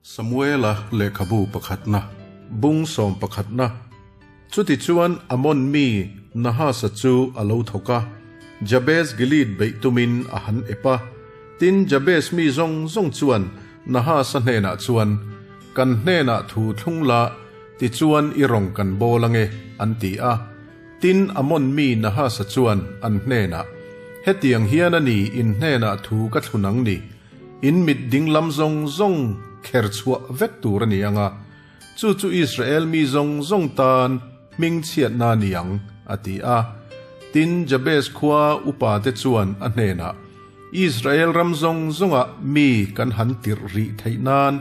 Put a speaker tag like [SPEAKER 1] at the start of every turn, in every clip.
[SPEAKER 1] Samuela lehkhabu pakhatna, bung sawm pakhatna. Chutichuan Ammon mi Nahasa chu a lo thawk a, Jabes Gilead beih tumin a han ep a. Tin, Jabes mi zawng zawng chuan Nahasa hnenah chuan, Kan hnenah thu thlung la, tichuan i rawng kan bawl ange, an ti a. Tin, Ammon mi Nahasa chuan an hnenah, Hetiang hian a ni in hnenah thu ka thlun ang ni, In mit dinglam zawng zawng kher chhuah vek tur a ni ang a, chu chu Israel mi zawng zawng tan hmingchhiatna a ni ang, a ti a. Tin, Jabes khua upate chuan a hnenah, Israel ram zawng zawngah mi kan han tirh rih theih nan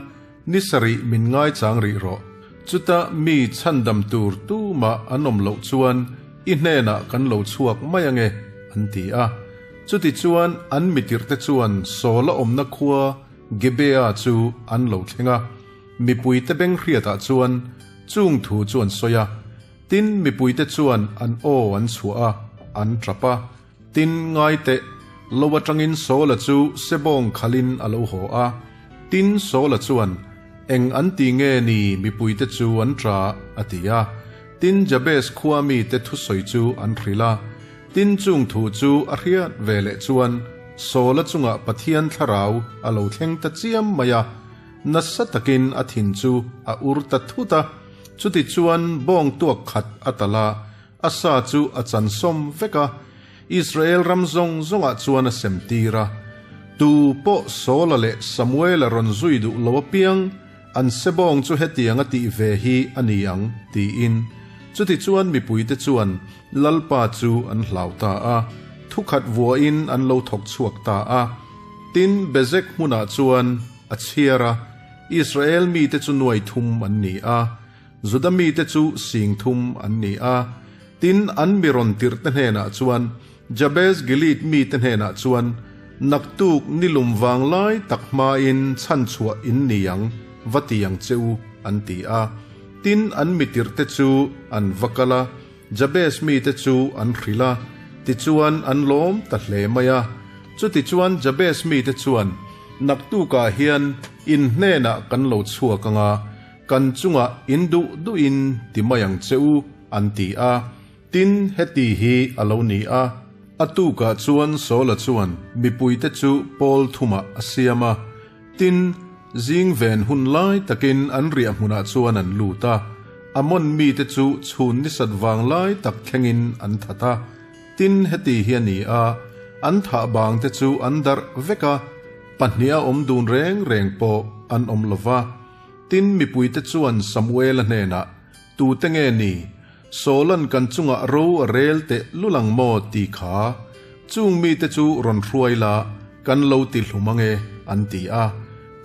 [SPEAKER 1] ni sarih min ngaichang rih rawh. Chuta mi chhandam tur tumah an awm loh chuan i hnenah kan lo chhuak mai ange, an ti a. Chutichuan an mitirhte chuan Saula awmna khua Gibea chu an lo thleng a, mipuite beng hriatah chuan chung thu chu an sawi a. Tin, mipuite chuan an aw an chhuah a, an tap a. Tin, ngaiteh, lo atangin Saula chu sebawng khalin a lo haw a. Tin, Saula chuan, Eng an ti nge ni mipuite chu an ṭa? a ti a. Tin, Jabes khua mite thusawi chu an hrilh a. Tin, chung thu chu a hriat ve leh chuan Saula chungah Pathian thlarau a lo thleng ta chiam mai a, nasa takin a thin chu a ur ta thut a. Chutichuan bawng tuak khat a talh a, a sa chu a chan sawm vek a, Israel ram zawng zawngah chuan a sem tir a. Tu pawh Saula leh Samuela rawn zui duh lo apiang, An sebawng chu hetiang a tih ve hi a ni ang, tiin. Chutichuan mipuite chuan Lalpa chu an hlau ta a, thukhat vuahin an lo thawk chhuak ta a. Tin, Bezek hmunah chuan a chhiar a, Israel mite chu nuai thum an ni a, Juda mite chu sing thum an ni a. Tin, an mi rawn tirhte hnenah chuan, Jabez Gilead mite hnenah chuan, Naktuk ni lum vang lai tak hmain chhanchhuah in ni ang, va ti ang che u, an ti a. Tin, an mitirhte chu an va kal a, Jabez mite chu an hrilh a, tichuan an lawm ta hle mai a. Chutichuan Jabez mite chuan, Naktukah hian in hnenah kan lo chhuak ang a, kan chungah in duh duhin ti mai ang che u, an ti a. Tin, heti hi a lo ni a, a tukah chuan Saula chuan mipuite chu pawl thumah a siam a. Tin, zing ven hun lai takin an riah hmunah chuan an lut a, Ammon mite chu chhun nisat vang lai tak thlengin an that a. Tin, heti hi a ni a, an thah bangte chu an darh vek a, pahniha awm dun reng reng pawh an awm lo va. Tin, mipuite chuan Samuela hnenah, Tute nge ni? Sawlan kan chungah ro a rel teh lul ang maw ti kha chung mite chu rawn hruai la, kan lo ti hlum ang e, an ti a.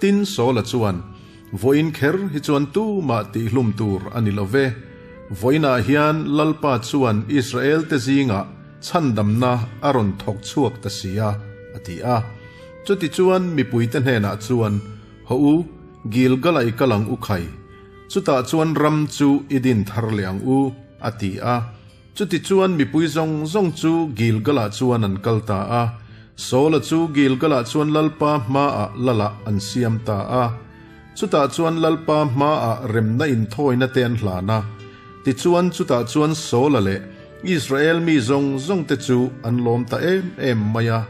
[SPEAKER 1] Tin, Sawla chuan, Vawiin kher hi chuan tumah tihhlum tur a ni lo ve. Vawiinah hian Lalpa chuan Israelte zingah chhandamna a rawn thawk chhuak ta si a, a ti a. Chutichuan mipuite hnenah chuan, Haw u, Gilgala i kal ang u khai. Chutah chuan ram chu i din thar leh ang u, a ti a. Chutichuan mipui zawng zawng chu Gilgalah chuan an kal ta a. Saula chu Gilgalah chuan Lalpa hmaah lalah an siam ta a. Chutah chuan Lalpa hmaah remna inthawina te an hlan a. Tichuan chutah chuan Saula leh Israel mi zawng zawngte chu an lawm ta em em mai a.